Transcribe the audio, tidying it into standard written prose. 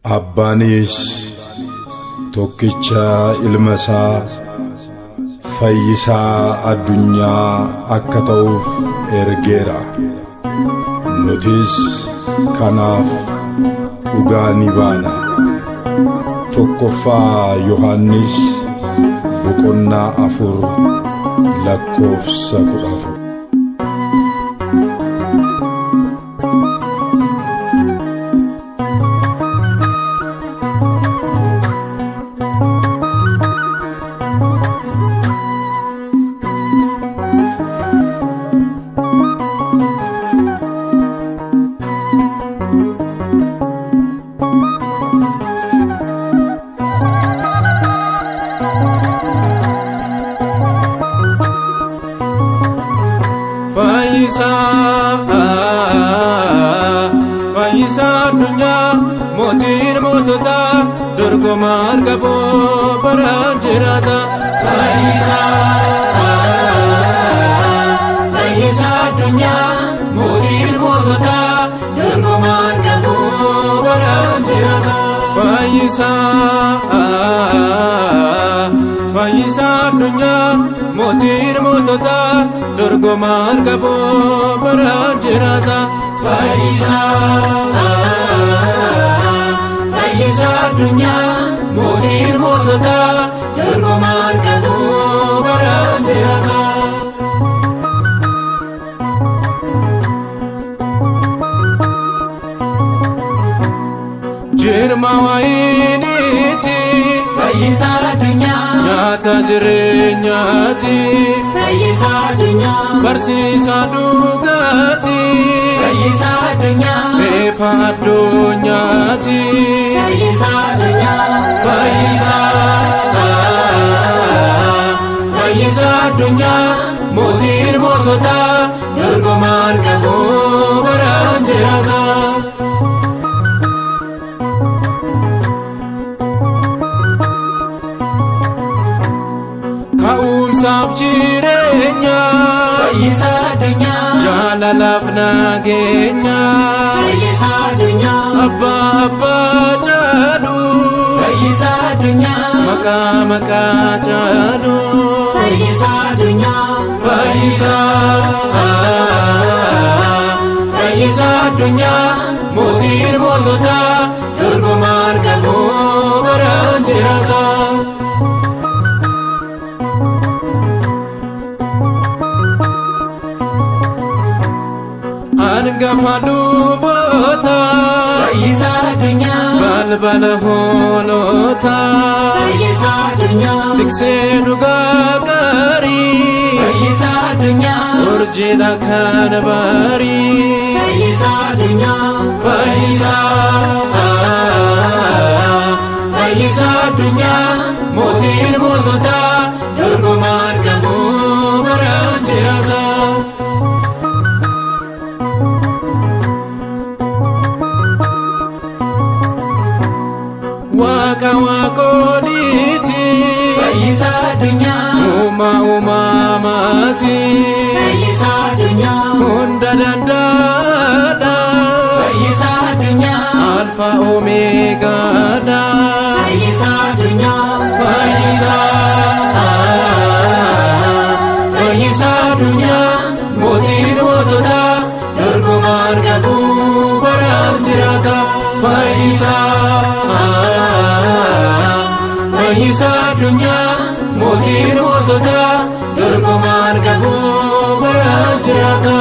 Abbaanis tokkicha ilma isaa fayyisaa addunyaa akka ta'uuf ergeera. Nutis kanaaf dhugaa ni baana. Tokkoffaa Yohannis boqonnaa 4 lakkoofsa 14. Fayyisaa, fayyisaa addunyaa, mootiin moototaa, dorgomaan qaboo baraan jiraata. Fayyisaa, fayyisaa addunyaa, mootiin moototaa, dorgomaan qaboo baraan jiraata. Fayyisaa, fayyisaa addunyaa, mootiin moototaa, dorgomaan qaboo baraan jiraata. Fayyisaa, fayyisaa addunyaa, mootiin moototaa, dorgomaan qaboo baraan jiraata. Jirma wayiniiti, fayyisaa addunyaa, nyaata jireenyaati, fayyisaa addunyaa, barsiisaa dhugaati, fayyisaa addunyaa, ifa addunyaati. Fayyisaa addunyaa, Fayyisaa, fayyisaa addunyaa, mootiin moototaa, dorgomaan qaboo baraan jiraata. Ka'umsaaf jireenya, fayyisaa addunyaa, jaalalaaf nageenya, fayyisaa addunyaa, abbaa abbaa caalu, fayyisaa addunyaa, maqaa maqaa caalu. Fayyisaa addunyaa, Fayyisaa, fayyisaa addunyaa, mootiin moototaa, dorgomaan qaboo baraan jiraata. Angafa luboota, fayyisaa addunyaa, balbala hoolota, fayyisaa addunyaa, tiksee dhugaa gaarii, fayyisaa addunyaa, urjiidha kan barii. Fayyisaa addunyaa, Fayyisaa, fayyisaa addunyaa, mootiin moototaa, dorgomaan qaboo baraan jiraata. Waaqa waaqoliiti, fayyisaa addunyaa, uumaa uumamaati, fayyisaa addunyaa, hunda danda'aadha, fayyisaa addunyaa, alfa omeegaadha. Fayyisaa addunyaa, Fayyisaa, fayyisaa addunyaa, mootiin moototaa, dorgomaan qaboo baraan jiraata. Fayyisaa, fayyisaa addunyaa, mootiin moototaa, dorgomaan qaboo baraan jiraata.